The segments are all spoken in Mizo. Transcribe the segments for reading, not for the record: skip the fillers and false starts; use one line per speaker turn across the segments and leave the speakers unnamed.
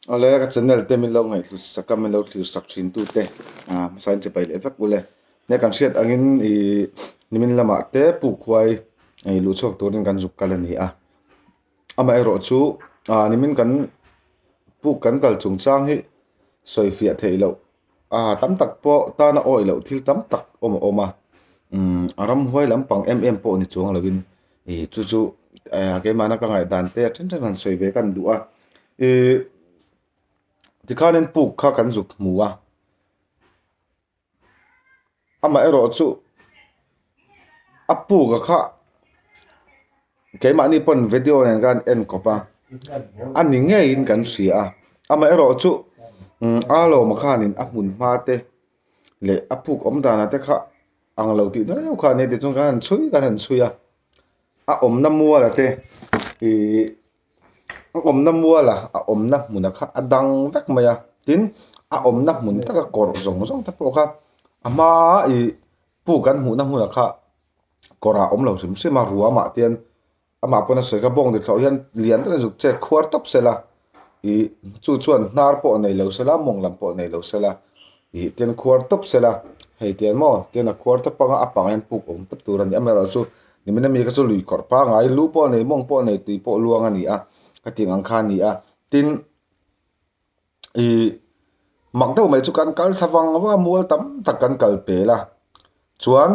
Awle ka channel te min lo ngaihhlut sak a min lo thlir sak thin tu te ah hmasa in chipai leh vek ule nia kan hriat angin ih nimin lamah te puk huai ih luh chhuak turin kan zuk kal a ni a amaherawh chu ah nimin kan puk kan kal chungchang hi sawi fiah theih loh ah tam tak pawh tana awih loh thil tam tak awm a awm a umm a ramhuai lampang em em pawh ni chuang lovin ih chu chu eh keimahna ka ngaihdan te a then then han sawi ve ka ni duh a ih tikhanin puk kha kan zuk hmu a amaherawhchu a puk a kha keimahni pawn video nen khan en kawp a a ni ngeiin kan hria a amaherawhchu umm a lawma khanin a hmun hma te leh a puk awm danah te kha ang lo tih deuh kha a ni tichuan kan han chhui kan han chhui a a awmna mual te ihh a awmna mual a a awmna hmunah kha a dang vek mai a tin a awmna hmun taka kawr zawng zawng te pawh kha a hma ih puk kan hmuhna hmunah kha kawr ah a awm lo hrim hrim a ruamah te hian amah pawn a sawi kha bawng dik loh hian lian deuhin zuk che khuar tawp sela ih chu chuan hnar pawh nei lo sela mawng lam pawh nei lo sela ih tian khuar tawp sela hei tian maw tian a khuar tawp anga a pang hian puk awm tawp tur a ni amaherawhchu nimin ami kha chu lui kawrh pangai lu pawh nei mawng pawh nei tui pawh luang a ni a hetiang ang kha a ni a tin Ih mak deuh mai chu kan kal thla vang vang a mual tam tak kan kal pel a chuan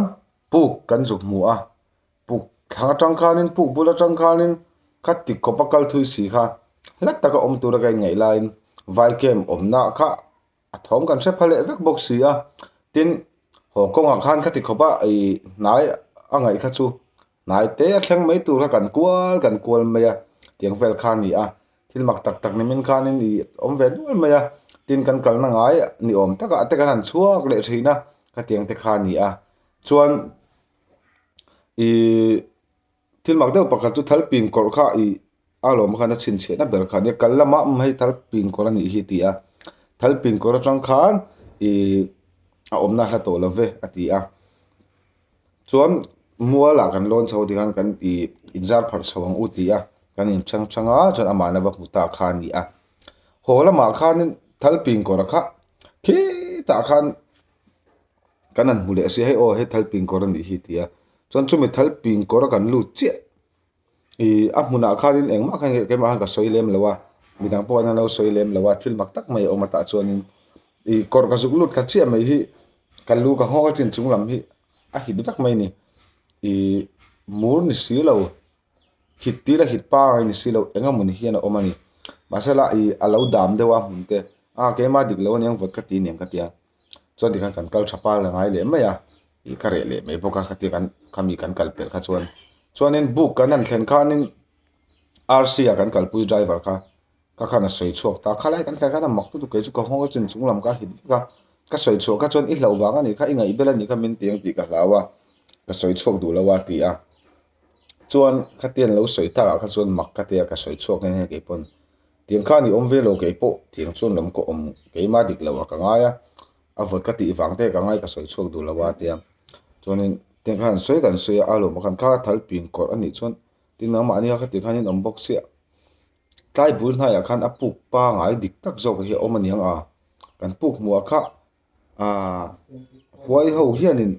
puk kan zuk hmu a puk thlang atang khanin puk bul atang khanin kha ti khawp a kal thui si kha hla taka awm tura ka inngaih laiin vai camp awmna kha a thawm kan hre pha leh vek bawk si a tin haw kawngah khan kha ti khawp a ih hnai a ngaih kha chu hnai te a thleng mai tur kha kan kual kan kual mai a tiang vel kha a ni a. Thil mak tak tak nimin khanin ih awm ve nual mai a, tin kan kalna ngai ni awm takah te kan han chhuak leh thin a, khatiang te kha a ni a. Chuan ih thil mak deuh pakhat chu thal pin kawrh kha ih a lawm khan a chhinchhiahna ber kha a nia, kal lamah hei thal pin kawrh a nih hi ti a, thal pin kawrh atang khan ih a awmna hla tawh lo ve a ti a. Chuan mualah kan lawn chho tikhan kan ih inzar pharh chho ang u ti a kan in chang chang a chuan amah lova hmu ta kha a ni a haw lamah khanin thal pin kawr kha khitah khan kan han hmu leh sia hei aw hei thal pin kawr a nih hi ti a chuan chumi thal pin kawr a kan lut chiah Ih a hmunah khanin engmah kha keimah khan ka sawi lem lo a midang pawh an lo sawi lem lo a thil mak tak mai a awm a tah chuanin ih kawr ka zuk lut thla chiah mai hi ka lu ka nghawk a chin chung lam hi a hit vek mai a ni ih mur ni si lo hit tir a hit pangai ni si lo eng emawni hian a awm a ni mahse la ih a lo dam deuh a hmun te a keimah dik lo aniang vawt ka ti aniang ka ti a chuan tikhan kan kal tha pal ngai leh mai a ih ka reh leh mai bawk a khatia kan khami kan kal pelh kha chuan chuanin buk kan han thlen khanin R_C ah kan kalpui driver kha ka khan a sawi chhuak ta khalai kan thlen khan a mak lutuk kei chu ka nghawng a chin chung lam kha a hit vek a ka sawi chhuah kha chuan i hlauh vang a nih kha i ngaih bel a nih kha min ti ang tih ka hlau a ka sawi chhuak duh lo a ti a chuan khatiang lo sawi takah kha chuan mak ka ti a ka sawi chhuak nghe nghe kei pawn. Tiang khan i awm ve lo kei pawh tiang chuan lam ka awm keimah dik lo ah ka ngai a, a vawt ka tih vang te ka ngai ka sawi chhuak duh lo a tia. Chuanin tiang khan an sawi kan sawi a, a lawm khan kha thal pin kawrh a nih chuan tin nangmah nia kha tiang khan in awm bawk sia. Tlai bul hnaiah khan a puk pangai dik tak zawk hi a awm aniang a, kan puk hmuh ah kha aaa huai ho hianin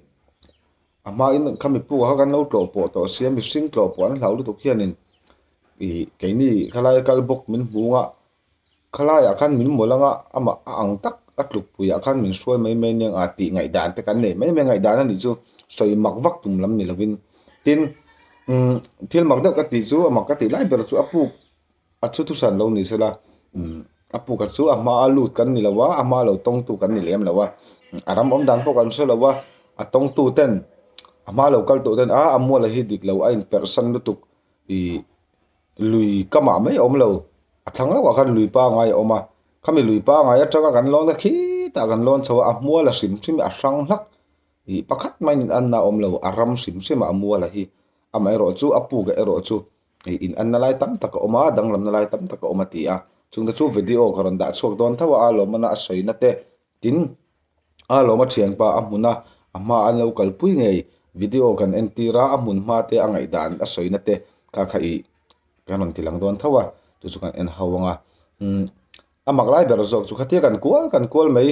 A hmain khami pukah kha kan lo tlawh pawh tawh sia mihring tlawh pawh an hlau lutuk hianin ih keini khalai kal bawk min hmung a khalaiah khan min mawlh anga amah a ang tak a tlukpuiah khan min hruai mai mai aniang a tih ngaihdan te kan nei mai mai ngaihdan a nih chu sawi mak vak tum lam ni lovin tin umm thil mak deuh ka tih chu a mak ka tih lai ber chu a puk A chu thusan lo ni sela umm a puka chu a hma a lut kan ni lo a a hma lo tawngtu kan ni lem lo a a ram awm dan pawh kan hre lo a a tawngtu ten a hma lo kal tawh ten a a mual hi dik lo a inperh san lutuk ih lui kamah mai a awm lo a thlang reuh ah khan lui pangai a awm a khami lui pangai atanga kan lawn kha khitah kan lawn chho a a hmual a hrim hrim a hrang hlak ih pakhat maiin anna a awm lo a ram hrim hrim a a mual a hi amaherawhchu a puka erawh chu Hei in anna lai tam tak a awm a, danglamna lai tam tak a awm a ti a. Chungte chu video ka rawn dah chhuak dawn tho a, a lawmana a sawina te tin a lawma thianpa a hmun a, a hma an lo kalpui ngei video kan entir a, a hmun hma te a ngaihdan a sawina te kha kha ih kan rawn ti lang dawn tho a, chu chu kan en ho ang a. Umm. A mak lai ber zawk chu khatia kan kual kan kual mai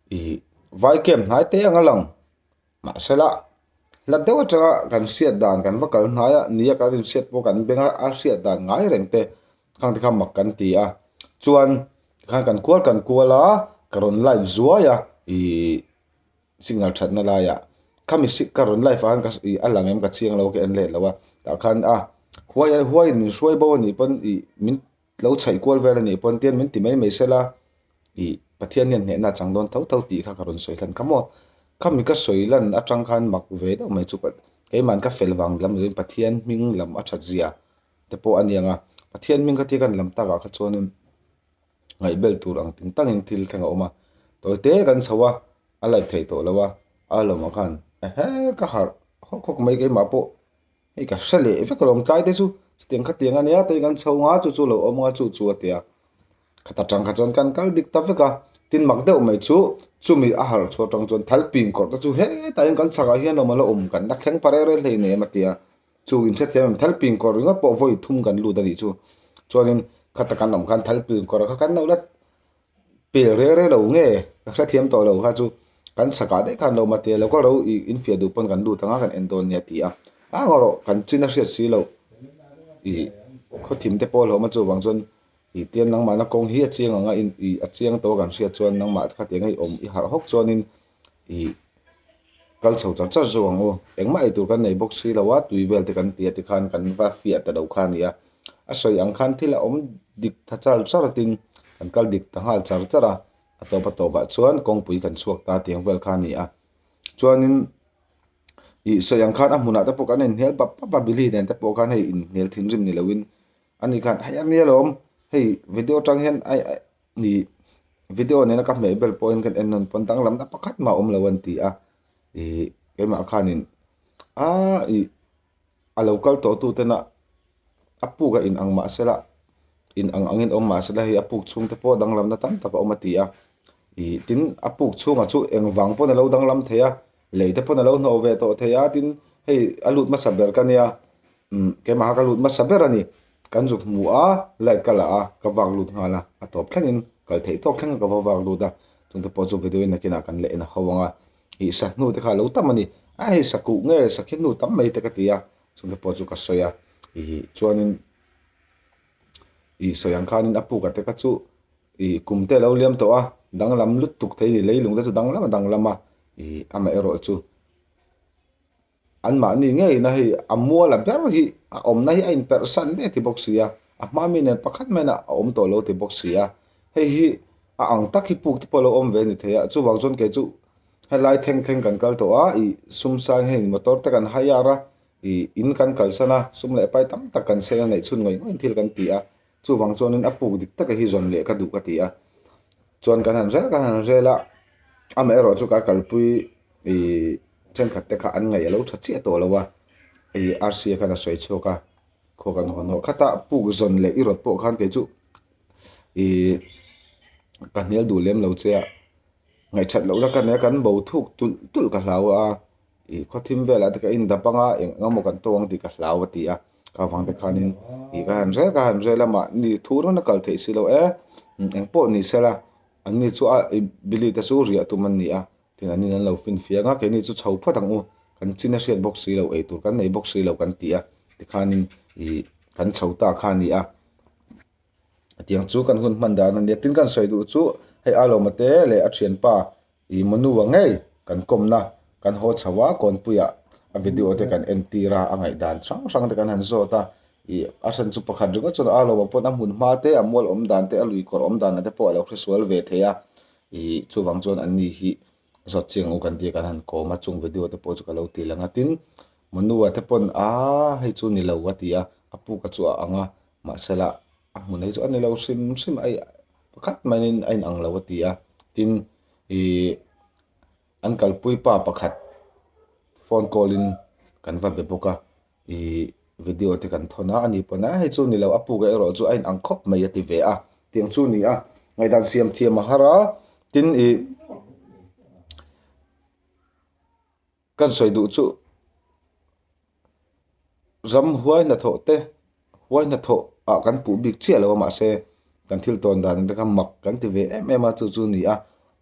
ih vai camp hnai te ang a lang. Mahsela hlat deuh atanga kan hriat dan kan va kal hnai a nia kan inhriat pawh kan beng a a hriat dan ngai reng te khang te kha mak kan ti a. Chuan tikhan kan kual kan kual a ka rawn live zuai a ih signal thatna laiah khami ka rawn live ah khan ka ih a lang em ka chiang lo a ka en let lo a tah khan a huai huaiin min hruai bo a nih pawn ih min lo chhaih kual vel a nih pawn tian min ti mai mai sela ih Pathian hian hnehna a chang dawn tho tho tih kha ka rawn sawi hlan kha maw khami ka sawi lan atang khan mak ve deuh mai chu keimahni ka fel vang lam lovin Pathian hming lam a that zia te pawh a ni ang a Pathian hming kha thil kan lam takah kha chuanin ngaihbel tur ang ting tangin thil thleng a awm a tawi te kan chho a a light theih tawh lo a a lawmah khan ehe ka harh hawk hawk mai keimah pawh. Hei ka hre leh vek alawm tlai te chu chutiang khatiang a nia tei kan chho nga chu chu lo awm nga chu chu a ti a khata tang kha chuan kan kal dik ta vek a tin mak deuh mai chu chumi a harh chhuah atang chuan thal ping kawrh te chu hetah hian kan chhakah hian awm a la awm kan la thleng pah reng reng hlei nem a ti a chu inhrethiam em thal ping kawrh ringawt pawh vawi thum kan lut a nih chu chuanin khata kan awm khan thal ping kawrh kha kan lo la Pel reng reng lo nge ka hrethiam tawh lo kha chu kan chhakah daih khan lo mate lo ka ro ih infiah duh pawn kan lut ang a kan en dawn nia ti a a erawh kan chin a hriat si loh ih khawthim te pawh a hlawm a chuvang chuan ih tian nangmahna kawng hi a chiang ang a ih a chiang tawh a kan hriat chuan nangmah khatiang a i awm i harh hawk chuanin ih kal chho char char zawk ang u engmah eitur kan nei bawk si lo a tui vel te kan ti a tikhan kan va fiah ta lo kha a ni a a sawi ang khan thil a awm dik tha char char tin kan kal dik ta nghal char char a a tawp a tawp ah chuan kawngpui kan chhuak ta tiang vel kha a ni a chuanin ih sawi ang khan a hmunah te pawh kan inhnial pap pap a Billy nen te pawh khan hei inhnial thinrim ni loin ani khan hei a nia lawm hei video atang hian ai Ih video nena ka hmeh bel pawhin kan en nawn pawn danglamna pakhat mah a awm lo an ti a ih keimah khanin aaa ih a lo kal tawh tu tena a puk a in ang mah sela in ang angin awm mah sela hei a puk chhung te pawh danglamna tam tak a awm a ti a ih tin a puk chhungah chu engvang pawn a lo danglam thei a lei te pawn a lo hnawh ve tawh thei a tin hei a lut hmasa ber ka nia umm keimah kha ka lut hmasa ber a ni. Kan zuk hmu a, light ka la a, ka vak lut nghal a, a tawp thlengin kal theih tawk thleng ka va vak lut a, chungte pawh chu video in nakinah kan leh en a ho ang a, ih sa hnu te kha a lo tam a ni, a hei sa kuh nge sakhi hnu tam mai te ka ti a, chungte pawh chu ka sawi a, ih chuanin ih sawi ang khanin a puk a te kha chu ih kum te a lo liam tawh a, danglam lutuk thei a ni, leilung te chu danglam a danglam a, ih amaherawh chu. Anmahni ngeiin a hei a mual a ber hi a awmna hi a inperh san hle ti bawk si a, a hma mi nen pakhat maiin a awm tawh lo ti bawk si a, hei hi a ang tak hi puk te pawh a lo awm ve a ni thei a, chuvang chuan kei chu helai thleng thleng kan kal tawh a, ih sum sang hei motor te kan hire a, ih in kan kalsan a, sum leh pai tam tak kan seng a neih chhun ngawih ngawih thil kan ti a, chuvang chuanin a puk dik taka hi zawn leh ka duh ka ti a, chuan kan han rel kan han rel a, amaherawh chu ka kalpui ih thenkhat te kha an ngaih a lo tha chiah tawh lo a, ih Rca khan a sawi chhuak a, khaw kan hawn haw khat a, puk zawn leh i rawt pawh khan kei chu ih ka hnial duh lem lo che a, ngaihṭhat loh na ka nei a kan bo thuk tulh tulh ka hlau a. Ih khaw thim velah te ka indap anga eng eng emaw kan tawng ang tih ka hlau a ti a ka vang te khanin ih ka han rel ka han rel a mahni thu reng a kal theih si lo e eng pawh ni sela an ni chu a ih Billy te chu riah tum an ni a tin an in an lo finfiah ang a keini chu chho phawt ang u kan chin a hriat bawk si lo eitur kan nei bawk si lo kan ti a tikhanin ih kan chho ta kha a ni a tiang chu kan hun hman dan a nia tin kan sawi duh chu hei a lawma te leh a thianpa Ih Manua ngei kan kawmna kan haw chho a kawnpuiah a video te kan entir a a ngaihdan hrang hrang te kan han zawt a ih a then chu pakhat ringawt chuan a lo pawn a hmun hma te a mual awm dan te a lui kawr awm dan te pawh a lo hresual ve thei a ih chuvang chuan an ni hi zawt chiang u kan tia kan han kawm a chung video te pawh chu ka lo ti lang a tin Manua te pawn aa hei chu ni lo a ti a a puka chu a ang a mahsela a hmun hi chu a ni lo hrim hrim a pakhat maiin a inang lo a ti a tin Ih an kalpui pa pakhat phone call in kan va be bawk a ih video te kan thawn a ani pawn a hei chu ni lo a puk erawh chu a inang khawp mai a ti ve a tiang chu a ni a ngaihdan siam thiam a har a tin ih Kan sawi duh chu ram huai hnathawh te huai hnathawh ah kan puh bik chiah lo a mahse Kan thil tawn dan te kha mak kan ti ve em em a chu chu a ni a.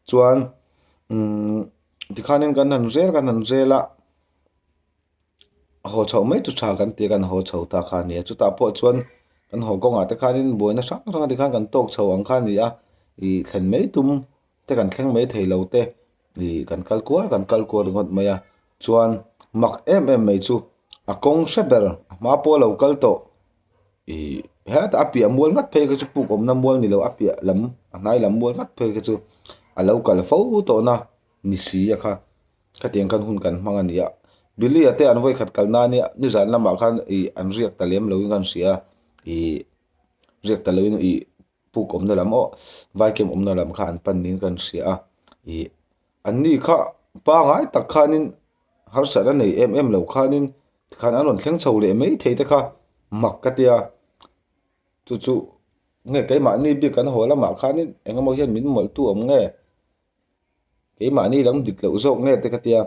Chuan umm tikhanin kan han rel kan han rel a, haw chhoh mai chu tha kan ti a kan haw chho ta kha a ni a. Chutah pawh chuan kan haw kawngah te khanin buaina hrang hrang tikhan kan tawk chho ang kha a ni a, ih thlen mai tum te kan thleng mai thei lo te ih kan kal kual kan kal kual ringawt mai a. Chuan mak em em mai chu a kawng hre ber a hma pawh a lo kal tawh ih hetah a piah mual ngat phei kha chu puk awmna mual ni lo a piah lam a hnai lam mual ngat phei kha chu a lo kal fo tawhna ni si a kha khatiang khan hun kan hmang a ni a. Billy a te an vawikhat kal nan nia nizan lamah khan ih an riak ta lem loin ka han hria a ih riak ta loin ih puk awmna lam aw vaikem awmna lam kha an pan niin ka han hria a ih an ni kha pangai tak khanin harsatna nei em em lo khanin tikhan an rawn thleng chho leh mai thei te kha mak ka tia chu chu nge keimahni bik kan haw lamah khanin eng emaw hian min mawlh tu awm nge keimahni lam dik loh zawk nge te ka tia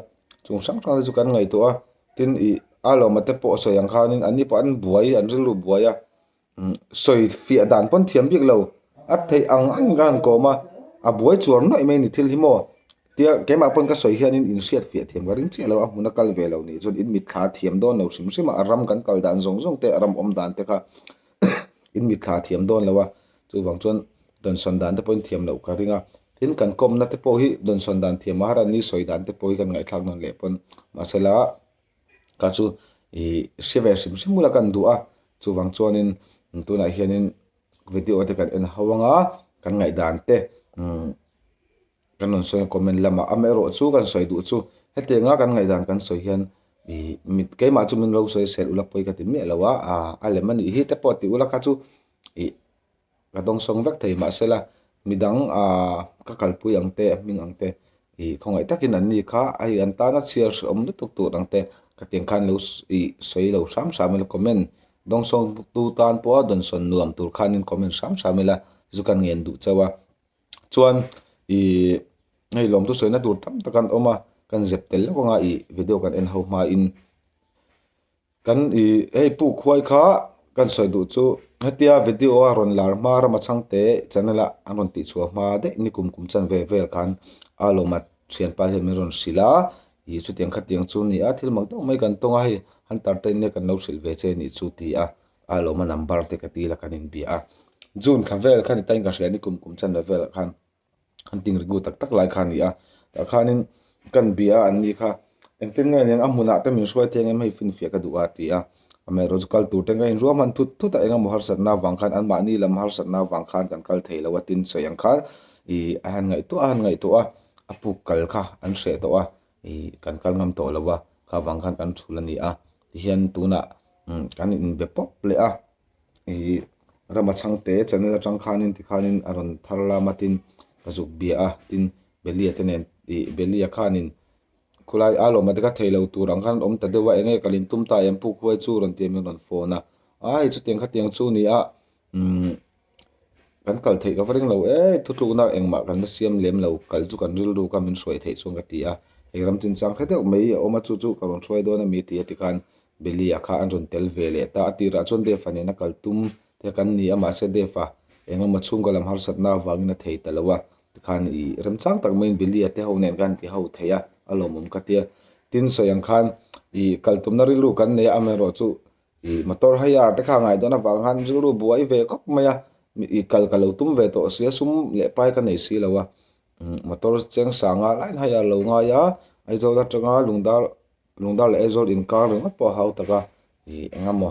chung hrang hrang te chu kan ngaihtuah a tin ih a lawma te pawh sawi ang khanin an ni pawh an buai an rilru buai a. Sawi fiah dan pawn thiam bik lo a theih ang ang ka han kawm a a buai chuar nuaih mai ni thil hi maw tia keimah pawn ka sawi hianin in hriat fiah thiam ka ring chiah lo a hmuna kal ve lo nih chuan in mitthla thiam dawn lo hrim hrim a a ram kan kal dan zawng zawng te a ram awm dan te kha in mitthla thiam dawn lo a chuvang chuan dawnsawn dan te pawhin thiam loh ka ring a tin kan kawmna te pawh hi dawnsawn dan thiam a har a ni sawi dan te pawh hi kan ngaihthlak nawn leh pawn mahsela Ka chu ih hre ve hrim hrim bula kan duh a chuvang chuanin tunah hianin video te kan en ho anga kan ngaihdan te umm kan rawn sawi a comment lamah amaherawh chu kan sawi duh chu hetianga kan ngaihdan kan sawi hian ih mit keimah chu min lo sawi sel ula pawi ka ti miah lo a ah a lem a nih hi te pawh ti ula kha chu ih. Ka dawngsawng vek thei mahsela midang ah ka kalpui ang te a hming ang te ih khawngaih takin an ni kha hei an tana chhiar hrehawm lutuk tur ang te ka tiang khan lo ih sawi lo hram hram ila comment dawngsawng tu tan pawha dawnsawn nuam tur khanin comment hram hram ila chu kan ngen duh chauh a chuan ih hei lawmthu sawina tur tam tak an awm a kan zep tel leuh anga ih video kan en ho hmain. Kan ih hei puk huai kha kan sawi duh chu hetia video a rawn lar hma rama chhangte channel a an rawn tih chhuah hma daih ni kum kum chan ve vel khan a lawma thianpa hian min rawn hrilh a ih chutiang khatiang chu a ni a thil mak deuh mai kan tawng a hei hunter te nia kan lo hrilh ve che nih chu ti a a lawma number te ka dil a kan inbia a June thla vel kha ni ta in ka hria ni kum kum chan ve vel khan. an ting ringu tak tak lai kha a ni a tah khanin kan bia a an ni kha engtin nge niang a hmunah te min hruai thei ang em hei finfiah ka duh a ti a amaherawh chu kal tur te ka inruah hman thut thut a engemaw harsatna avang khan anmahni lam harsatna avang khan kan kal thei lo a tin sawi ang khan ih a han ngaihtuah a han ngaihtuah a a puk kal kha an hreh tawh a ih kan kal ngam tawh lo a kha vang khan kan thul a ni a tihian tunah kan inbe pawp leh a. Ih rama chhangte channel atang khanin tikhanin a rawn thar lam a tin ka zuk bia a tin Belia te nen ih Belia khanin khulai a lawm a te kha thei lo tur ang khan an awm ta deuh a enge ka lin tum ta em puk huai chu rawn ti a min rawn phone a ai chutiang khatiang chu a ni a umm kan kal theih ka va ring lo e thutlukna engmah kan la siam lem lo kal chu kan rilru kha min hruai theih chuan ka ti a hei ram chinchang hre deuh mai a awm a chu chu ka rawn hruai dawn a mi ti a tikhan Belia kha an rawn tel ve leh ta. A tirah chuan Defa nena kal tum te kan ni a, mahse Defa engemaw chhungkaw lam harsatna avangin a thei ta lo a, tikhan ih remchang tak maiin Belia te ho nen khan ti ho thei a, a lawmawm ka tia. Tin sawi ang khan ih kal tumna rilru kan nei a, amaherawh chu ih motor hire te kha ngaih dawn avang khan rilru buai ve khawp mai a, ih kal ka lo tum ve tawh sia, sum leh pai ka nei si lo a, motor cheng sanga laiin hire lo ngai a, Aizawl atanga Lungdar Lungdar leh Aizawl inkar ringawt pawh a hau tak a, ih eng emaw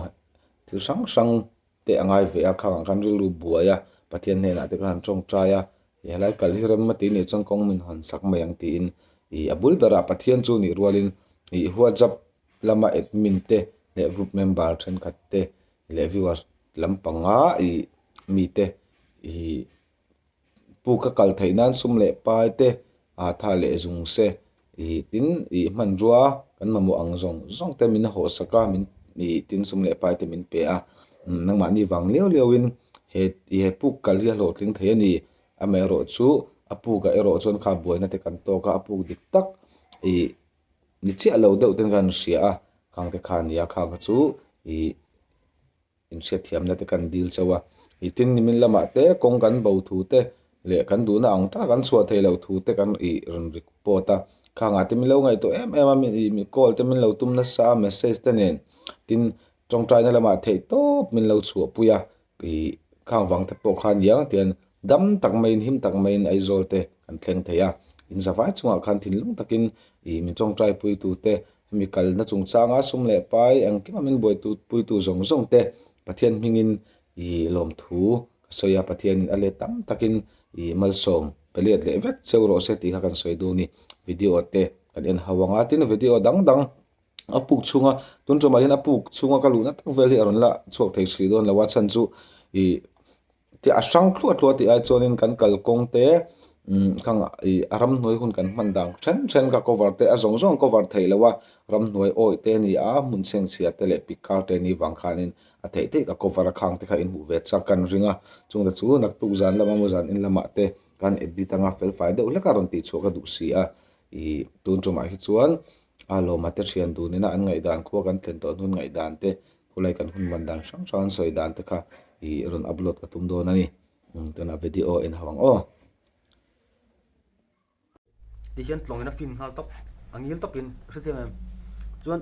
thil hrang hrang te a ngai ve a, khang ang khan rilru buai a, Pathian hnenah te khan an tawngtai a, ih helai kal hi rem a tih nih chuan kawng min hawn sak mai ang tiin ih a bul berah Pathian chu nih rualin ih WhatsApp lama admin te leh group member thenkhat te leh viewers lampanga ih mite ih. Puk a kal theih nan sum leh pai te ah tha leh zung se ih tin ih hmanrua kan mamawh ang zawng zawng te min hawh sak a min ih tin sum leh pai te min pe a nangmahni vang liau liau in he ih he puk kal hi a hlawhtling thei a ni amaherawh chu a puk ah erawh chuan kha buaina te kan tawk a a puk dik tak ih ni chiah lo deuh ten kan hria a khang te kha a ni a khang kha chu ih. Inhriatthiamna te kan dil chauh a. Ih tin nimin lamah te kawng kan bo thu te leh kan duhna ang taka kan chhuah theih loh thu te kan ih rawn report a. Khangah te min lo ngaihtuah em em a mi ih call te min lo tum nasa a message te nen tin tawngtaina lamah theih tawp min lo chhuahpui a ih khang vang te pawh khan iang tian dam tak maiin him tak maiin Aizawl te kan thleng thei a. In zavai chungah khan thinlung takin ih min tawngtai pui tu te hemi kalna chungchanga sum leh pai engkim a min buai tu pui tu zawng zawng te Pathian hmingin ih lawmthu ka sawi a Pathianin a let tam takin ih malsawm pe let leh vek cheu rawh se tih kha kan sawi dun ni video te kan en ho ang a tin video dang dang a puk chhunga tun tumah hian a puk chhunga ka luhna tak vel hi a rawn la chhuak thei hrih dawn lo a chhan chu ih Tih a hrang thluah thluah tih ai chuanin kan kalkawng te umm khang ih a ramhnuai hun kan hman dan then then ka cover te a zawng zawng cover theih loh a ramhnuai awih te a ni a hmun chhengchhia te leh pik kar te a nih vang khanin a theih theih ka cover a khang te kha inhmuh ve chak kan ring a chungte chu naktuk zan lama maw zan in lamah te kan edit anga felfai deuh hlek a rawn tih chhuah ka duh si a ih tun tumah hi chuan a lawma te thian dun ina an ngaihdan khua kan thlen tawh hnun ngaihdan te Khulai kan hun man dan hrang hrang an sawi dan te kha ih rawn upload ka tum dawn a ni. Tunah video en ho ang aw.
Ti hian tlawng in a fin nghal tawp, a ngil tawp in a hrethiam em? Chuan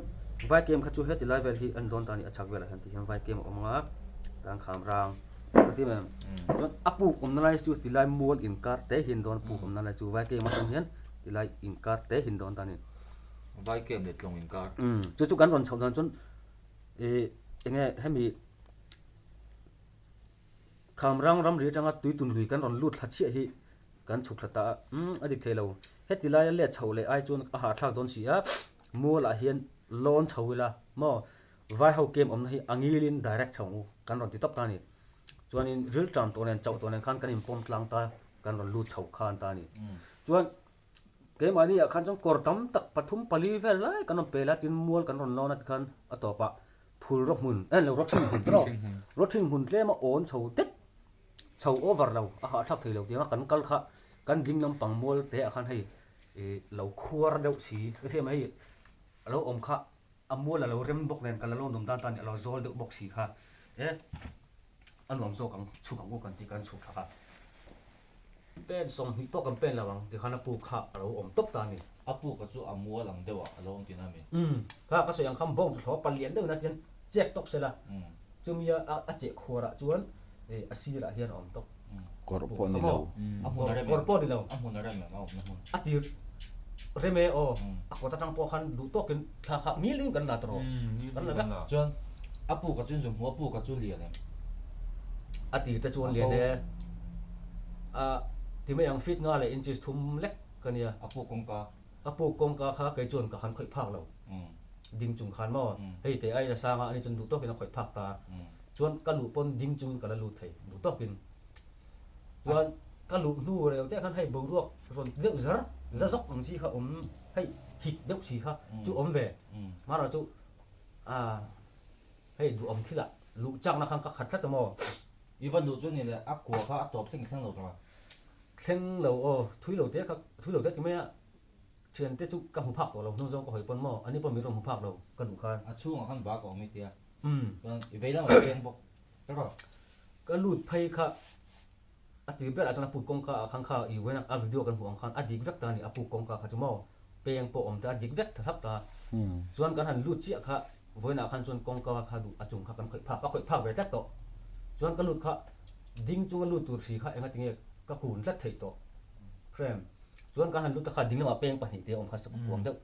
vai kem kha chu heti lai vel hi a ni dawn ta a ni, a chhak velah hian ti hian vai kem a awm ang a, tang kham rang a hrethiam em? Chuan a puk awmna lai chu ti lai mual inkar te hi a ni dawn, puk awmna lai chu vai kem atang hian ti lai inkar te hi a ni dawn ta a ni.
Vai kem leh tlawng inkar.
Chu chu kan rawn chhoh dan chuan Ih enge hemi Khamrang ramri atanga tuitun lui kan rawn lut thla chiah hi kan chhuk thla ta a, umm a dik thei lo. Heti laia let chho leh ai chuan a hahthlak dawn si a, mualah hian lawn chho ila maw vai ho kem awmna hi a ngilin direct chho ang u kan rawn ti tawp ta a ni. Chuanin rilṭam tawh nen chauh tawh nen khan kan inpawm tlang ta kan rawn lut chho khan ta a ni. Chuan Keimahni ah khan chuan kawr tam tak pathum pali vel lai kan rawn pel a tin mual kan rawn lawn a tikhan a tawpah phul rawh hmun eh lo rawthing hmun tawh rawthing hmun tlem a awn chho det chho over lo a hahthlak thei lo tiang a kan kal kha kan ding lampang mual te ah khan hei ih lo khuar deuh si hetiang hei a lo awm kha a mual a lo rem bawk nen kan la lo nawm dan tan a lo zawl deuh bawk si kha e a nuam zawk ang chhuk ang u kan tih kan chhuk thlak a. Pen 20 pawh kan pen lo ang tikhan a puk kha a lo awm tawp ta a ni.
A puk a chu a mual ang deuh ah a lo awm tihna a mi?
Umm, kha ka sawi ang khan bawng chu thlawh palian deuhin a tian chek tawp sela, chumi a a cheh khuar ah chuan a sir ah hian a awm tawp.
Kawr pawh ni lo.
A hmun a rem em?
Kawr pawh ni lo.
A hmun a rem em a awmna hmun?
A tir rem e aw, a kawt atang pawh khan duh tawkin thla kha ngil deuhin kan la tawh rawh. Kan la vek.
Chuan a puk a chu in zawm hmu a puk a chu lian em?
A tir te chuan lian e. A ti mai ang feet nga leh inches thum lek ka nia.
A puk kawngka.
A puk kawngka kha kei chuan ka han khawih phak lo. Ding chung khan maw hei kei ai la sang a ani chuan duh tawkin a khawih phak ta. Chuan ka luh pawn ding chungin ka la lut thei duh tawkin. Chuan ka luh hnu reu te khan hei boruak rawn ti deuh zar za zawk ang chi kha awm hei hik deuh si kha chu awm ve. Hmanah chu a hei duhawm thilah luh chakna khan ka khat tlat a maw.
I va luh chu ni le a kua kha a tawp thleng thleng lo tawh a.
Thleng lo aw, thui lo te kha thui lo te ti mai a, thian te chu ka hmu phak tawh lo hnung zawng ka hawi pawn maw, ani pawh min rawn hmu phak lo ka luh khan.
A chhungah khan bak a awm i tia, chuan i vei lamah i peng bawk ta rawh.
Ka lut phei kha a tir berah chuan a puk kawngka ah khan kha i vawiin a video kan hmuh ang khan a dik vek ta a ni, a puk kawngka kha chu maw peng pawh awm ta a dik vek tha thlap ta. Chuan kan han lut chiah kha vawiinah khan chuan kawngka kha duh a chung kha kan khawih phak ka khawih phak ve tlat tawh. Chuan ka lut kha ding chunga lut tur hri kha enga tinge ka kun tlat theih tawh frame. Chuan kan han lut ta kha ding lamah peng pahnih te a awm kha sak kuang deuh